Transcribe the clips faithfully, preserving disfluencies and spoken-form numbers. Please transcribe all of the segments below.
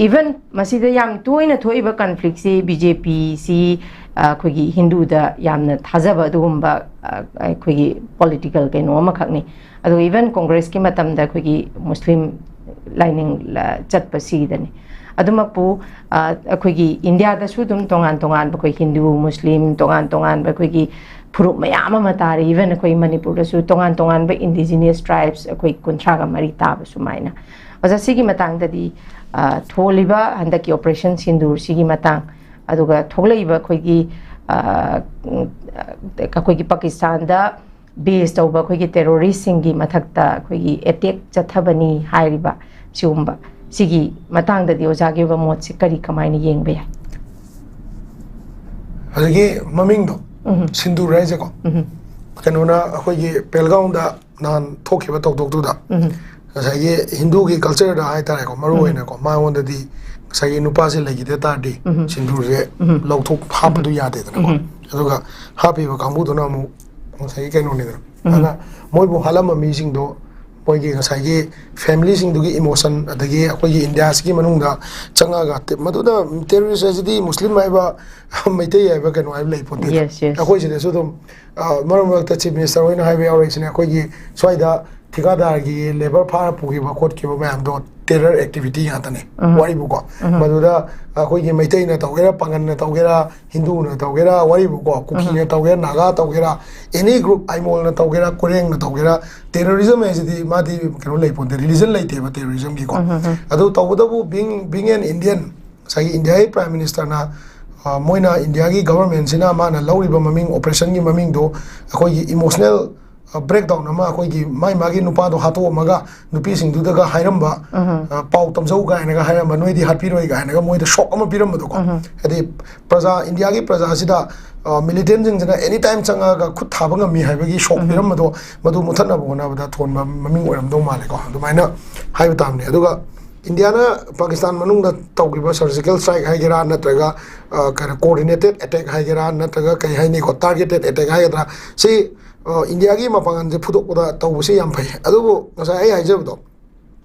Even ꯃꯁꯤꯗ ꯌꯥꯝ ꯇꯣꯏꯅ ꯊꯣꯛꯏꯕ ꯀꯟꯐ꯭ꯂꯤꯛꯁꯤ ꯕꯤ ꯖꯦ ꯄꯤꯁꯤ ꯑꯩꯈꯣꯏꯒꯤ ꯍꯤꯟꯗꯨꯗ ꯌꯥꯝꯅ ꯊꯥꯖꯕ ꯑꯗꯨꯒꯨꯝꯕ ꯑ, ꯑꯩꯈꯣꯏꯒꯤ ꯄꯣꯂꯤꯇꯤꯀꯦꯜ ꯀꯩꯅꯣ ꯑꯃꯈꯛꯅꯤ꯫ ꯑꯗꯨꯒ even ꯀꯣꯡꯒ꯭ꯔꯦꯁꯀꯤ ꯃꯇꯝꯗ ꯑꯩꯈꯣꯏꯒꯤ ꯃꯨꯁꯂꯤꯝ ꯂꯥꯏꯅꯤꯡ ꯂ- ꯆꯠꯄ ꯁꯤꯗꯅꯤ꯫ ꯑꯗꯨꯃꯛꯄꯨ ꯑ, ꯑꯩꯈꯣꯏꯒꯤ ꯏꯟꯗꯤꯌꯥꯗꯁꯨ ꯑꯗꯨꯝ ꯇꯣꯉꯥꯟ ꯇꯣꯉꯥꯟꯕ ꯑꯩꯈꯣꯏ ꯍꯤꯟꯗꯨ, ꯃꯨꯁꯂꯤꯝ, ꯇꯣꯉꯥꯟ ꯇꯣꯉꯥꯟꯕ ꯑꯩꯈꯣꯏꯒꯤ ꯐꯨꯔꯨꯞ ꯃꯌꯥꯝ ꯑꯃ ꯇꯥꯔꯤ꯫ Even ꯑꯩꯈꯣꯏ ꯃꯅꯤꯄꯨꯔꯗꯁꯨ ꯇꯣꯉꯥꯟ ꯇꯣꯉꯥꯟꯕ indigenous tribes ꯑꯩꯈꯣꯏ ꯀꯨꯟꯊ꯭ꯔꯥꯒ ꯃꯔꯤ ꯇꯥꯕ ꯁꯨꯃꯥꯏꯅ꯫ ꯑꯣꯖꯥ, ꯁꯤꯒꯤ ꯃꯇꯥꯡꯗꯗꯤ ꯑ, ꯊꯣꯛꯂꯤꯕ ꯍꯟꯗꯛꯀꯤ ꯑꯣꯄꯔꯦꯁꯟ ꯁꯤꯟꯗꯨꯔꯁꯤꯒꯤ ꯃꯇꯥꯡ, ꯑꯗꯨꯒ ꯊꯣꯛꯂꯛꯏꯕ ꯑꯩꯈꯣꯏꯒꯤ ꯑ, ꯎꯝ, ꯑꯩꯈꯣꯏꯒꯤ ꯄꯥꯀꯤꯁꯇꯥꯟꯗ ꯕꯦꯁ ꯇꯧꯕ ꯑꯩꯈꯣꯏꯒꯤ ꯇꯦꯔꯣꯔꯤꯁꯁꯤꯡꯒꯤ ꯃꯊꯛꯇ ꯑꯩꯈꯣꯏꯒꯤ ꯑꯦꯇꯦꯛ ꯆꯠꯊꯕꯅꯤ ꯍꯥꯏꯔꯤꯕ ꯁꯤꯒꯨꯝꯕ ꯁꯤꯒꯤ ꯃꯇꯥꯡꯗꯗꯤ ꯑꯣꯖꯥꯒꯤ ꯑꯣꯏꯕ ꯃꯣꯠꯁꯦ ꯀꯔꯤ, ꯀꯃꯥꯏꯅ ꯌꯦꯡꯕ ꯌꯥꯏ? ꯍꯧꯖꯤꯛꯀꯤ ꯃꯃꯤꯡꯗꯣ, ꯁꯤꯟꯗꯨꯔ ꯍꯥꯏꯁꯦꯀꯣ, ꯀꯩꯅꯣꯅ ꯑꯩꯈꯣꯏꯒꯤ ꯄꯦꯜꯒꯥꯎꯟꯗ ꯅꯍꯥꯟ ꯊꯣꯛꯈꯤꯕ ꯊꯧꯗꯣꯛꯇꯨꯗ ꯉꯁꯥꯏꯒꯤ ꯍꯤꯟꯗꯨꯒꯤ ꯀꯜꯆꯔꯗ ꯍꯥꯏꯇꯥꯔꯦꯀꯣ, ꯃꯔꯨ ꯑꯣꯏꯅꯀꯣ, ꯃꯉꯣꯟꯗꯗꯤ ꯉꯁꯥꯏꯒꯤ ꯅꯨꯄꯥꯁꯦ ꯂꯩꯈꯤꯗ ꯇꯥꯔꯗꯤ ꯁꯤꯟꯗꯨꯔꯁꯦ ꯂꯧꯊꯣꯛ ꯍꯥꯞꯄꯗꯨ ꯌꯥꯗꯦꯗꯅꯀꯣ꯫ ꯑꯗꯨꯒ ꯍꯥꯞꯄꯤꯕ ꯀꯥꯡꯕꯨꯗꯨꯅ ꯑꯃꯨꯛ ꯉꯁꯥꯏꯒꯤ ꯀꯩꯅꯣꯅꯤꯗꯅ꯫ ꯑꯗꯨꯅ ꯃꯣꯏꯕꯨ ꯍꯥꯠꯂꯝꯕ ꯃꯤꯁꯤꯡꯗꯣ ꯃꯣꯏꯒꯤ ꯉꯁꯥꯏꯒꯤ ꯐꯦꯃꯤꯂꯤꯁꯤꯡꯗꯨꯒꯤ ꯏꯃꯣꯁꯟ, ꯑꯗꯒꯤ ꯑꯩꯈꯣꯏꯒꯤ ꯏꯟꯗꯤꯌꯥꯁꯤꯒꯤ ꯃꯅꯨꯡꯗ ꯆꯪꯉꯛꯑꯒ ꯇꯦ- ꯃꯗꯨꯗ ꯇꯦꯔꯣꯔꯤꯁ ꯍꯥꯏꯁꯤꯗꯤ ꯃꯨꯁꯂꯤꯝ ꯍꯥꯏꯕ, ꯃꯩꯇꯩ ꯍꯥꯏꯕ, ꯀꯩꯅꯣ ꯍꯥꯏꯕ ꯂꯩ ꯄꯣꯠꯇꯦ꯫ Yes, yes. ꯑꯩꯈꯣꯏ ꯁꯤꯗꯁꯨ ꯑꯗꯨꯝ ꯑ, ꯃꯔꯛ ꯃꯔꯛꯇ ꯆꯤꯐ ꯃꯤꯅꯤꯁꯇꯔ ꯍꯣꯏꯅ ꯍꯥꯏꯕ ꯌꯥꯎꯔꯛꯏꯁꯤꯅꯦ, ꯑꯩꯈꯣꯏꯒꯤ ꯁ꯭ꯋꯥꯏꯗ ꯊꯤꯀꯥꯗꯥꯔꯒꯤ ꯂꯦꯕꯔ ꯐꯥꯔ ꯄꯨꯈꯤꯕ ꯈꯣꯠꯈꯤꯕ ꯃꯌꯥꯝꯗꯣ ꯇꯦꯔꯔ ꯑꯦꯛꯇꯤꯚꯤꯇꯤ ꯉꯥꯛꯇꯅꯦ꯫ ꯋꯥꯔꯤꯕꯨꯀꯣ, ꯃꯗꯨꯗ ꯑꯩꯈꯣꯏꯒꯤ ꯃꯩꯇꯩꯅ ꯇꯧꯒꯦꯔꯥ, ꯄꯥꯉꯟꯅ ꯇꯧꯒꯦꯔꯥ, ꯍꯤꯟꯗꯨꯅ ꯇꯧꯒꯦꯔꯥ, ꯋꯥꯔꯤꯕꯨꯀꯣ, ꯀꯨꯀꯤꯅ ꯇꯧꯒꯦꯔꯥ, ꯅꯥꯒꯥ ꯇꯧꯒꯦꯔꯥ, ꯑꯦꯅꯤ ꯒ꯭ꯔꯨꯞ, ꯑꯥꯏꯃꯣꯜꯅ ꯇꯧꯒꯦꯔꯥ, ꯀꯣꯔꯦꯡꯅ ꯇꯧꯒꯦꯔꯥ, ꯇꯦꯔꯣꯔꯤꯖꯝ ꯍꯥꯏꯁꯤꯗꯤ ꯃꯥꯗꯤ ꯀꯩꯅꯣ ꯂꯩ ꯄꯣꯟꯇꯦ, ꯔꯤꯂꯤꯖꯟ ꯂꯩꯇꯦꯕ ꯇꯦꯔꯣꯔꯤꯖꯝꯒꯤꯀꯣ꯫ ꯑꯗꯨ ꯇꯧꯕꯇꯕꯨ being being an Indian, ꯉꯁꯥꯏꯒꯤ ꯏꯟꯗꯤꯌꯥꯒꯤ ꯄ꯭ꯔꯥꯏꯝ ꯃꯤꯅꯤꯁꯇꯔꯅ, ꯑ, ꯃꯣꯏꯅ ꯏꯟꯗꯤꯌꯥꯒꯤ ꯒꯚꯔꯟꯃꯦꯟꯁꯤꯅ ꯃꯥꯅ ꯂꯧꯔꯤꯕ ꯃꯃꯤꯡ, ꯑꯣꯄꯔꯦꯁꯟꯒꯤ ꯃꯃꯤꯡꯗꯣ ꯑꯩꯈꯣꯏꯒꯤ ꯏꯃꯣꯁꯅꯦꯜ ꯕ꯭ꯔꯦꯛꯗꯥꯎꯟ ꯑꯃ, ꯑꯩꯈꯣꯏꯒꯤ ꯃꯥꯏ ꯃꯥꯒꯤ ꯅꯨꯄꯥꯗꯣ ꯍꯥꯠꯇꯣꯛꯑꯝꯃꯒ ꯅꯨꯄꯤꯁꯤꯡꯗꯨꯗꯒ ꯍꯥꯏꯔꯝꯕ, ꯑ, ꯄꯥꯎ ꯇꯝꯖꯧ ꯀꯥꯏꯅꯒ ꯍꯥꯏꯔꯝꯕ, ꯅꯣꯏꯗꯤ ꯍꯥꯠꯄꯤꯔꯣꯏ ꯀꯥꯏꯅꯒ ꯃꯣꯏꯗ ꯁꯣꯛ ꯑꯃ ꯄꯤꯔꯝꯕꯗꯣꯀꯣ꯫ ꯍꯥꯏꯗꯤ ꯄ꯭ꯔꯖꯥ, ꯏꯟꯗꯤꯌꯥꯒꯤ ꯄ꯭ꯔꯖꯥꯁꯤꯗ, ꯑ, ꯃꯤꯂꯤꯇꯦꯟꯁꯤꯡꯁꯤꯅ ꯑꯦꯅꯤ ꯇꯥꯏꯝ ꯆꯪꯉꯛꯑꯒ ꯈꯨꯠ ꯊꯥꯕ ꯉꯝꯃꯤ ꯍꯥꯏꯕꯒꯤ ꯁꯣꯛ ꯄꯤꯔꯝꯕꯗꯣ, ꯃꯗꯨ ꯃꯨꯊꯠꯅꯕ ꯍꯣꯠꯅꯕꯗ ꯊꯣꯟꯕ ꯃꯃꯤꯡ ꯑꯣꯏꯔꯝꯗꯧ ꯃꯥꯜꯂꯦꯀꯣ꯫ ꯑꯗꯨꯃꯥꯏꯅ ꯍꯥꯏꯕ ꯇꯥꯕꯅꯤ꯫ ꯑꯗꯨꯒ ꯏꯟꯗꯤꯌꯥꯅ ꯄꯥꯀꯤꯁꯇꯥꯟ ꯃꯅꯨꯡꯗ ꯇꯧꯈꯤꯕ ꯁꯔꯖꯤꯀꯦꯜ ꯁ꯭ꯇ꯭ꯔꯥꯏꯛ ꯍꯥꯏꯒꯦꯔꯥ, ꯅꯠꯇ꯭ꯔꯒ, ꯑ, ꯀꯩꯅꯣ, ꯀꯣꯑꯣꯔꯗꯤꯅꯦꯇꯦꯠ ꯑꯦꯇꯦꯛ ꯍꯥꯏꯒꯦꯔꯥ, ꯅꯠꯇ꯭ꯔꯒ ꯀꯩ ꯍꯥꯏꯅꯤꯀꯣ, ꯇꯥꯔꯒꯦꯇꯦꯠ ꯑꯦꯇꯦꯛ ꯍꯥꯏꯒꯗ꯭ꯔꯥ, ꯁꯤ, ꯑ, ꯏꯟꯗꯤꯌꯥꯒꯤ ꯃꯄꯥꯡꯒꯜꯁꯦ ꯐꯨꯗꯣꯛꯄꯗ ꯇꯧꯕꯁꯤ ꯌꯥꯝ ꯐꯩ꯫ ꯑꯗꯨꯕꯨ ꯉꯁꯥꯏ ꯑꯩ ꯍꯥꯏꯖꯕꯗꯣ,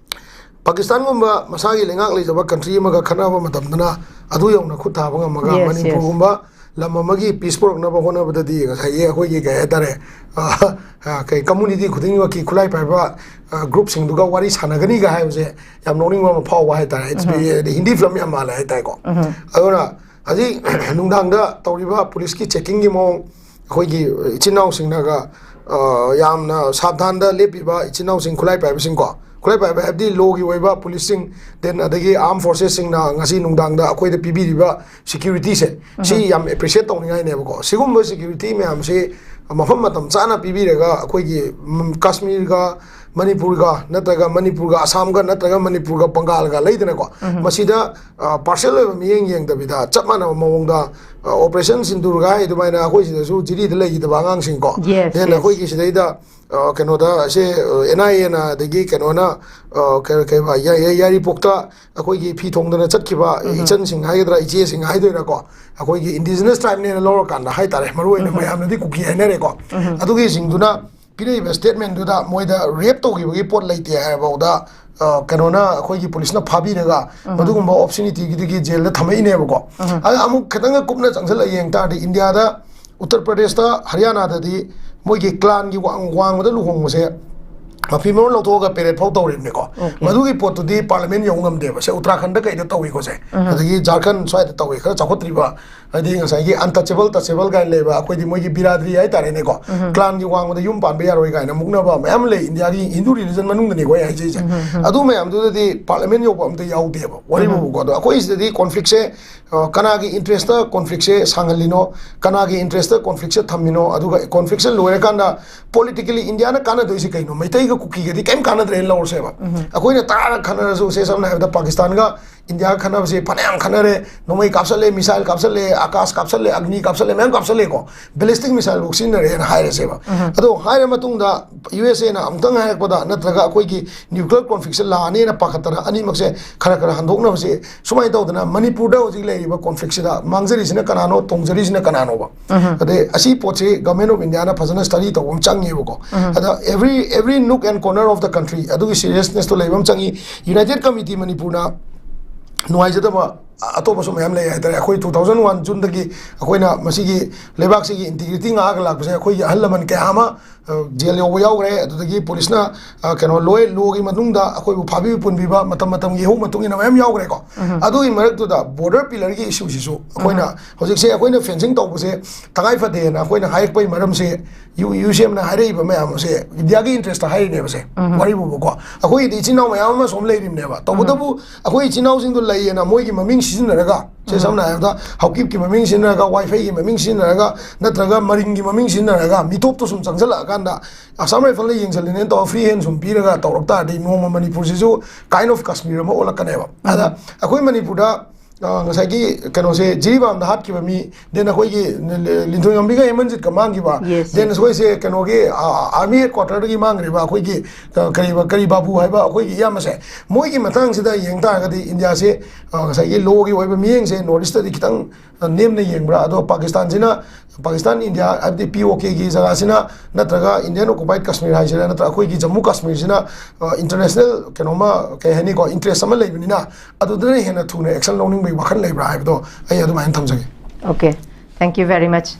ꯄꯥꯀꯤꯁꯇꯥꯟꯒꯨꯝꯕ ꯃꯁꯥꯒꯤ ꯂꯩꯉꯥꯛ ꯂꯩꯖꯕ country ꯑꯃꯒ ꯈꯠꯅꯕ ꯃꯇꯝꯗꯅ ꯑꯗꯨ ꯌꯧꯅ ꯈꯨꯠ ꯊꯥꯕ ꯉꯝꯃꯒ, yes, ꯃꯅꯤꯄꯨꯔꯒꯨꯝꯕ ꯂꯝ ꯑꯃꯒꯤ peace ꯄꯨꯔꯛꯅꯕ ꯍꯣꯠꯅꯕꯗꯗꯤ ꯉꯁꯥꯏꯒꯤ ꯑꯩꯈꯣꯏꯒꯤ ꯀꯩ ꯍꯥꯏꯇꯥꯔꯦ, ꯑ, ꯑ, ꯀꯩ community ꯈꯨꯗꯤꯡꯃꯛꯀꯤ ꯈꯨꯠꯂꯥꯏ ꯄꯥꯏꯕ, ꯑ, groupꯁꯤꯡꯗꯨꯒ ꯋꯥꯔꯤ ꯁꯥꯟꯅꯒꯅꯤꯒ ꯍꯥꯏꯕꯁꯦ ꯌꯥꯝ ꯅꯣꯛꯅꯤꯡꯕ ꯑꯃ ꯐꯥꯎꯕ ꯍꯥꯏꯇꯥꯔꯦ꯫ It's um. Hindi film ꯌꯥꯝ ꯃꯥꯜꯂꯦ ꯍꯥꯏꯇꯥꯔꯦꯀꯣ꯫ ꯎꯝ꯫ ꯑꯗꯨꯅ ꯍꯧꯖꯤꯛ ꯅꯨꯡꯗꯥꯡꯗ ꯇꯧꯔꯤꯕ ꯄꯨꯂꯤꯁꯀꯤ checkingꯒꯤ ꯃꯑꯣꯡ, ꯑꯩꯈꯣꯏꯒꯤ ꯏꯆꯤꯟ ꯏꯅꯥꯎꯁꯤꯡꯅꯒ, ꯑ, ꯌꯥꯝꯅ ꯁꯥꯕꯙꯥꯟꯗ ꯂꯦꯞꯄꯤꯕ ꯏꯆꯤꯟ ꯏꯅꯥꯎꯁꯤꯡ, ꯈꯨꯠꯂꯥꯏ ꯄꯥꯏꯕꯁꯤꯡꯀꯣ, ꯈꯨꯠꯂꯥꯏ ꯄꯥꯏꯕ ꯍꯥꯏꯕꯗꯤ lawꯒꯤ ꯑꯣꯏꯕ ꯄꯨꯂꯤꯁꯁꯤꯡ, then ꯑꯗꯒꯤ armed forcesꯁꯤꯡꯅ ꯉꯁꯤ ꯅꯨꯡꯗꯥꯡꯗ ꯑꯩꯈꯣꯏꯗ ꯄꯤꯕꯤꯔꯤꯕ securityꯁꯦ, ꯁꯤ ꯎꯝ꯫ ꯌꯥꯝ appreciate ꯇꯧꯅꯤꯡꯉꯥꯏꯅꯦꯕꯀꯣ꯫ ꯁꯤꯒꯨꯝꯕ security ꯃꯌꯥꯝꯁꯤ ꯃꯐꯝ ꯃꯇꯝ ꯆꯥꯅ ꯄꯤꯕꯤꯔꯒ ꯑꯩꯈꯣꯏꯒꯤ, ꯎꯝ, ꯀꯥꯁꯃꯤꯔꯒ ꯃꯅꯤꯄꯨꯔꯒ ꯅꯠꯇ꯭ꯔꯒ ꯃꯅꯤꯄꯨꯔꯒ ꯑꯁꯥꯝꯒ ꯅꯠꯇ꯭ꯔꯒ ꯃꯅꯤꯄꯨꯔꯒ ꯕꯪꯒꯥꯜꯒ ꯂꯩꯗꯅꯀꯣ, ꯎꯝ꯫ ꯃꯁꯤꯗ, ꯑ, partial ꯑꯣꯏꯕ ꯃꯤꯠꯌꯦꯡ ꯌꯦꯡꯗꯕꯤꯗ ꯆꯞ ꯃꯥꯟꯅꯕ ꯃꯑꯣꯡꯗ, ꯑ, Operation ꯁꯤꯟꯗꯨꯔꯒ ꯍꯥꯏ ꯑꯗꯨꯃꯥꯏꯅ ꯑꯩꯈꯣꯏ ꯁꯤꯗꯁꯨ ꯖꯤꯔꯤꯗ ꯂꯩꯈꯤꯗꯕ ꯑꯉꯥꯡꯁꯤꯡꯀꯣ, yes, then yes꯫ ꯑꯩꯈꯣꯏꯒꯤ ꯁꯤꯗꯩꯗ, ꯑ, ꯀꯩꯅꯣꯗ ꯁꯦ, ꯑ, NIAꯅ ꯑꯗꯒꯤ ꯀꯩꯅꯣꯅ, ꯑ, ꯀꯩ-, ꯀꯩꯕ, ꯌꯥ-, ꯌꯥ-, ꯌꯥꯏꯔꯤꯄꯣꯛꯇ ꯑꯩꯈꯣꯏꯒꯤ ꯐꯤ ꯊꯣꯡꯗꯅ ꯆꯠꯈꯤꯕ ꯎꯝ꯫ ꯏꯆꯟꯁꯤꯡ ꯍꯥꯏꯒꯗ꯭ꯔꯥ, ꯏꯆꯦꯁꯤꯡ ꯍꯥꯏꯗꯣꯏꯔꯥꯀꯣ, ꯑꯩꯈꯣꯏꯒꯤ indigenous tribeꯅꯦꯅ ꯂꯧꯔꯀꯥꯟꯗ ꯍꯥꯏꯇꯥꯔꯦ, ꯃꯔꯨꯑꯣꯏꯅ ꯎꯝ꯫ ꯃꯌꯥꯝꯅꯗꯤ ꯀꯨꯀꯤ ꯍꯥꯏꯅꯔꯦꯀꯣ, ꯎꯝ꯫ ꯑꯗꯨꯒꯤꯁꯤꯡꯗꯨꯅ ꯄꯤꯔꯛꯏꯕ statementꯗꯨꯗ ꯃꯣꯏꯗ rape ꯇꯧꯈꯤꯕꯒꯤ ꯄꯣꯠ ꯂꯩꯇꯦ ꯍꯥꯏꯔꯐꯥꯎꯗ, ꯑ, ꯀꯩꯅꯣꯅ, ꯑꯩꯈꯣꯏꯒꯤ ꯄꯨꯂꯤꯁꯅ ꯐꯥꯕꯤꯔꯒ ꯎꯝ꯫ ꯃꯗꯨꯒꯨꯝꯕ obscenityꯒꯤꯗꯨꯒꯤ ꯖꯦꯜꯗ ꯊꯝꯃꯛꯏꯅꯦꯕꯀꯣ꯫ ꯎꯝ꯫ ꯑꯗ ꯑꯃꯨꯛ ꯈꯤꯇꯪꯒ ꯀꯨꯞꯅ ꯆꯪꯁꯤꯜꯂꯒ ꯌꯦꯡ ꯇꯥꯔꯗꯤ, ꯏꯟꯗꯤꯌꯥꯗ ꯎꯠꯇꯔ ꯄ꯭ꯔꯗꯦꯁꯇ, ꯍꯔꯤꯌꯥꯅꯥꯗꯗꯤ ꯃꯣꯏꯒꯤ clanꯒꯤ ꯋꯥꯡ-, ꯋꯥꯡꯃꯗ ꯂꯨꯍꯣꯡꯕꯁꯦ ꯃꯐꯤ ꯃꯔꯣꯟ ꯂꯧꯊꯣꯛꯑꯒ parade ꯐꯥꯎ ꯇꯧꯔꯤꯕꯅꯤꯀꯣ꯫ Okay꯫ ꯃꯗꯨꯒꯤ ꯄꯣꯠꯇꯨꯗꯤ parliament ꯌꯧ ꯉꯝꯗꯦꯕ꯫ ꯁꯦ ꯎꯠꯇꯔꯥꯈꯟꯗ ꯀꯩꯗ ꯇꯧꯏꯀꯣ ꯁꯦ꯫ ꯎꯝ꯫ ꯑꯗꯒꯤ ꯖꯥꯔꯈꯟ ꯁ꯭ꯋꯥꯏꯗ ꯇꯧꯏ, ꯈꯔ ꯆꯥꯎꯈꯠꯇ꯭ꯔꯤꯕ, ꯍꯥꯏꯗꯤ ꯉꯁꯥꯏꯒꯤ untouchable, touchable ꯀꯥꯏꯅ ꯂꯩꯕ ꯑꯩꯈꯣꯏꯗꯤ ꯃꯣꯏꯒꯤ ꯕꯤꯔꯥꯗ꯭ꯔꯤ ꯍꯥꯏꯇꯥꯔꯦꯅꯦꯀꯣ꯫ ꯎꯝ꯫ Clanꯒꯤ ꯋꯥꯡꯃꯗ ꯌꯨꯝ ꯄꯥꯟꯕ ꯌꯥꯔꯣꯏ ꯀꯥꯏꯅ ꯃꯨꯛꯅꯕ ꯃꯌꯥꯝ ꯂꯩ ꯏꯟꯗꯤꯌꯥꯒꯤ Hindu religion ꯃꯅꯨꯡꯗꯅꯤꯀꯣ ꯑꯩ ꯍꯥꯏꯖꯩꯁꯦ꯫ ꯎꯝ, ꯎꯝ꯫ ꯑꯗꯨ ꯃꯌꯥꯝꯗꯨꯗꯗꯤ parliament ꯌꯧꯕ ꯑꯝꯇ ꯌꯥꯎꯗꯦꯕ꯫ ꯋꯥꯔꯤꯕꯨꯕꯀꯣ꯫ ꯎꯝ꯫ ꯑꯗꯣ ꯑꯩꯈꯣꯏ ꯁꯤꯗꯗꯤ conflictꯁꯦ, ꯑ, ꯀꯅꯥꯒꯤ interestꯇ conflictꯁꯦ ꯁꯥꯡꯍꯜꯂꯤꯅꯣ, ꯀꯅꯥꯒꯤ interestꯇ conflictꯁꯦ ꯊꯝꯃꯤꯅꯣ, ꯑꯗꯨꯒ conflictꯁꯦ ꯂꯣꯏꯔꯀꯥꯟꯗ politically ꯏꯟꯗꯤꯌꯥꯅ ꯀꯥꯟꯅꯗꯣꯏꯁꯦ ꯀꯩꯅꯣ? ꯃꯩꯇꯩꯒ ꯀꯨꯀꯤꯒꯗꯤ ꯀꯩꯝ ꯀꯥꯟꯅꯗ꯭ꯔꯦꯅ ꯂꯧꯔꯁꯦꯕ꯫ ꯎꯝ꯫ ꯑꯩꯈꯣꯏꯅ ꯇꯥꯔ ꯈꯟꯅꯔꯁꯨ, ꯁꯦ ꯁꯝꯅ ꯍꯥꯏꯔꯕꯗ ꯄꯥꯀꯤꯁꯇꯥꯟꯒ ꯏꯟꯗꯤꯌꯥ ꯈꯠꯅꯕꯁꯦ ꯐꯅꯌꯥꯝ ꯈꯠꯅꯔꯦ, ꯅꯣꯡꯃꯩ ꯀꯥꯞꯁꯜꯂꯦ, ꯃꯤꯁꯥꯏꯜ ꯀꯥꯞꯁꯜꯂꯦ, ꯑꯀꯥꯁ ꯀꯥꯞꯁꯜꯂꯦ, ꯑꯒꯅꯤ ꯀꯥꯞꯁꯜꯂꯦ, ꯃꯌꯥꯝ ꯀꯥꯞꯁꯜꯂꯦꯀꯣ, ꯕꯦꯂꯤꯁꯇꯤꯛ ꯃꯤꯁꯥꯏꯜꯐꯧ ꯁꯤꯖꯤꯟꯅꯔꯦꯅ ꯍꯥꯏꯔꯁꯦꯕ꯫ ꯑꯗꯣ ꯍꯥꯏꯔ ꯃꯇꯨꯡꯗ ꯌꯨ ꯑꯦꯁ ꯑꯦꯅ ꯑꯃꯨꯛꯇꯪ ꯍꯥꯏꯔꯛꯄꯗ, ꯅꯠꯇ꯭ꯔꯒ ꯑꯩꯈꯣꯏꯒꯤ ꯅ꯭ꯌꯨꯀ꯭ꯂꯤꯌꯔ ꯀꯣꯟꯐ꯭ꯂꯤꯛꯁꯦ ꯂꯥꯛꯑꯅꯤꯅ ꯄꯥꯈꯠꯇꯅ ꯑꯅꯤꯃꯛꯁꯦ ꯈꯔ ꯈꯔ ꯍꯟꯗꯣꯛꯅꯕꯁꯦ ꯁꯨꯃꯥꯏꯅ ꯇꯧꯗꯅ, ꯃꯅꯤꯄꯨꯔꯗ ꯍꯧꯖꯤꯛ ꯂꯩꯔꯤꯕ ꯀꯣꯟꯐ꯭ꯂꯤꯛꯁꯤꯗ ꯃꯥꯡꯖꯔꯤꯁꯤꯅ ꯀꯅꯥꯅꯣ, ꯇꯣꯡꯖꯔꯤꯁꯤꯅ ꯀꯅꯥꯅꯣꯕ? ꯑꯗꯩ ꯑꯁꯤ ꯄꯣꯠꯁꯤ Government of Indiaꯅ ꯐꯖꯅ study ꯇꯧꯕ ꯑꯃ ꯆꯪꯉꯦꯕꯀꯣ꯫ ꯑꯗ every every nook and corner of the country ꯑꯗꯨꯒꯤ seriousness ꯇꯣ ꯂꯩꯕ ꯑꯃ ꯆꯪꯉꯤ꯫ United Committee ꯃꯅꯤꯄꯨꯔꯅ ꯅꯨꯡꯉꯥꯏꯖꯗꯕ ꯑꯇꯣꯞꯄꯁꯨ ꯃꯌꯥꯝ ꯂꯩ ꯍꯥꯏꯇꯥꯔꯦ꯫ ꯑꯩꯈꯣꯏ two thousand one Juneꯗꯒꯤ ꯑꯩꯈꯣꯏꯅ ꯃꯁꯤꯒꯤ ꯂꯩꯕꯥꯛꯁꯤꯒꯤ integrity ꯉꯥꯛꯑꯒ ꯂꯥꯛꯄꯁꯦ, ꯑꯩꯈꯣꯏꯒꯤ ꯑꯍꯜ ꯂꯃꯟ ꯀꯌꯥ ꯑꯃ, ꯑ, ꯖꯦꯜ ꯌꯧꯕ ꯌꯥꯎꯈ꯭ꯔꯦ, ꯑꯗꯨꯗꯒꯤ ꯄꯨꯂꯤꯁꯅ, ꯑ, ꯀꯩꯅꯣ, ꯂꯣꯏ, ꯂꯣꯒꯤ ꯃꯅꯨꯡꯗ ꯑꯩꯈꯣꯏꯕꯨ ꯐꯥꯕꯤꯕ ꯄꯨꯟꯕꯤꯕ, ꯃꯇꯝ ꯃꯇꯝꯒꯤ ꯏꯍꯧ ꯃꯇꯨꯡ ꯏꯟꯅ ꯃꯌꯥꯝ ꯌꯥꯎꯈ꯭ꯔꯦꯀꯣ꯫ ꯑꯗꯨꯒꯤ ꯃꯔꯛꯇꯨꯗ border pillarꯒꯤ issueꯁꯤꯁꯨ ꯑꯩꯈꯣꯏꯅ ꯍꯧꯖꯤꯛꯁꯦ ꯑꯩꯈꯣꯏꯅ fencing ꯇꯧꯕꯁꯦ ꯇꯉꯥꯏ ꯐꯗꯦꯅ ꯑꯩꯈꯣꯏꯅ ꯍꯥꯏꯔꯛꯄꯒꯤ ꯃꯔꯝꯁꯦ, ꯌꯨ, UCMꯅ ꯍꯥꯏꯔꯛꯏꯕ ꯃꯌꯥꯝꯁꯦ ꯏꯟꯗꯤꯌꯥꯒꯤ interestꯇ ꯍꯥꯏꯔꯤꯅꯦꯕꯁꯦ꯫ ꯋꯥꯔꯤꯕꯨꯕꯀꯣ, ꯑꯩꯈꯣꯏꯒꯤꯗꯤ ꯏꯆꯤꯟ ꯏꯅꯥꯎ ꯃꯌꯥꯝ ꯑꯃ ꯁꯣꯝ ꯂꯩꯔꯤꯕꯅꯦꯕ꯫ ꯇꯧꯕꯇꯕꯨ ꯑꯩꯈꯣꯏ ꯏꯆꯤꯟ ꯏꯅꯥꯎꯁꯤꯡꯗꯣ ꯂꯩꯌꯦꯅ ꯃꯣꯏꯒꯤ ꯃꯃꯤꯡ ꯁꯤꯖꯤꯟꯅꯔꯒ, ꯁꯦ, ꯁꯝꯅ ꯍꯥꯏꯔꯕꯗ ꯍꯥꯎꯀꯤꯞꯀꯤ ꯃꯃꯤꯡ ꯁꯤꯖꯤꯟꯅꯔꯒ, ꯋꯥꯏꯐꯩꯒꯤ ꯃꯃꯤꯡ ꯁꯤꯖꯤꯟꯅꯔꯒ, ꯅꯠꯇ꯭ꯔꯒ ꯃꯔꯤꯡꯒꯤ ꯃꯃꯤꯡ ꯁꯤꯖꯤꯟꯅꯔꯒ ꯃꯤꯇꯣꯞꯇꯣ ꯁꯨꯝ ꯆꯪꯁꯤꯜꯂꯛꯑꯀꯥꯟꯗ, Assam Rifleꯅ ꯌꯦꯡꯁꯤꯜꯂꯤꯅꯦꯅ ꯇꯧꯔ free hand ꯁꯨꯝ ꯄꯤꯔꯒ ꯇꯧꯔꯛ ꯇꯥꯔꯗꯤ, ꯅꯣꯡꯃ ꯃꯅꯤꯄꯨꯔꯁꯤꯁꯨ kind of ꯀꯥꯁꯃꯤꯔ ꯑꯃ ꯑꯣꯜꯂꯛꯀꯅꯦꯕ꯫ ꯑꯗ ꯑꯩꯈꯣꯏ ꯃꯅꯤꯄꯨꯔꯗ, ꯑ, ꯉꯁꯥꯏꯒꯤ ꯀꯩꯅꯣꯁꯦ, ꯖꯤꯔꯤꯕꯥꯝꯗ ꯍꯥꯠꯈꯤꯕ ꯃꯤ, then ꯑꯩꯈꯣꯏꯒꯤ ꯂꯤꯟꯊꯣꯏꯉꯝꯕꯤꯒ ꯍꯦꯃꯟꯖꯤꯠꯀ ꯃꯥꯡꯈꯤꯕ, Yes, then yes. ꯑꯩꯈꯣꯏꯁꯦ ꯀꯩꯅꯣꯒꯤ, ꯑ, army headquarterꯗꯒꯤ ꯃꯥꯡꯈ꯭ꯔꯤꯕ ꯑꯩꯈꯣꯏꯒꯤ, ꯑ, ꯀꯔꯤꯕ, ꯀꯔꯤ ꯕꯥꯕꯨ ꯍꯥꯏꯕ ꯑꯩꯈꯣꯏꯒꯤ ꯏꯌꯥꯝꯕꯁꯦ, ꯃꯣꯏꯒꯤ ꯃꯇꯥꯡꯁꯤꯗ ꯌꯦꯡ ꯇꯥꯔꯒꯗꯤ ꯏꯟꯗꯤꯌꯥꯁꯦ, ꯑ, ꯉꯁꯥꯏꯒꯤ lawꯒꯤ ꯑꯣꯏꯕ ꯃꯤꯠꯌꯦꯡꯁꯦ North Eastꯇꯗꯤ ꯈꯤꯇꯪ, ꯑ, ꯅꯦꯝꯅ ꯌꯦꯡꯕ꯭ꯔꯥ? ꯑꯗꯣ ꯄꯥꯀꯤꯁꯇꯥꯟꯁꯤꯅ, ꯄꯥꯀꯤꯁꯇꯥꯟ, ꯏꯟꯗꯤꯌꯥ, ꯍꯥꯏꯕꯗꯤ POKꯒꯤ ꯖꯒꯥꯁꯤꯅ, ꯅꯠꯇ꯭ꯔꯒ Indian occupied Kashmir ꯍꯥꯏꯁꯤꯔꯥ, ꯅꯠꯇ꯭ꯔꯒ ꯑꯩꯈꯣꯏꯒꯤ ꯖꯝꯃꯨ ꯀꯥꯁꯃꯤꯔꯁꯤꯅ, ꯑ, international ꯀꯩꯅꯣꯃ, ꯀꯩ ꯍꯥꯏꯅꯤꯀꯣ, interest ꯑꯃ ꯂꯩꯕꯅꯤꯅ, ꯑꯗꯨꯗꯅ ꯍꯦꯟꯅ ꯊꯨꯅ action ꯂꯧꯅꯤꯡꯕꯒꯤ ꯋꯥꯈꯜ ꯂꯩꯕ꯭ꯔꯥ ꯍꯥꯏꯕꯗꯣ ꯑꯩ ꯑꯗꯨꯃꯥꯏꯅ ꯊꯝꯖꯒꯦ꯫ Okay, thank you very much.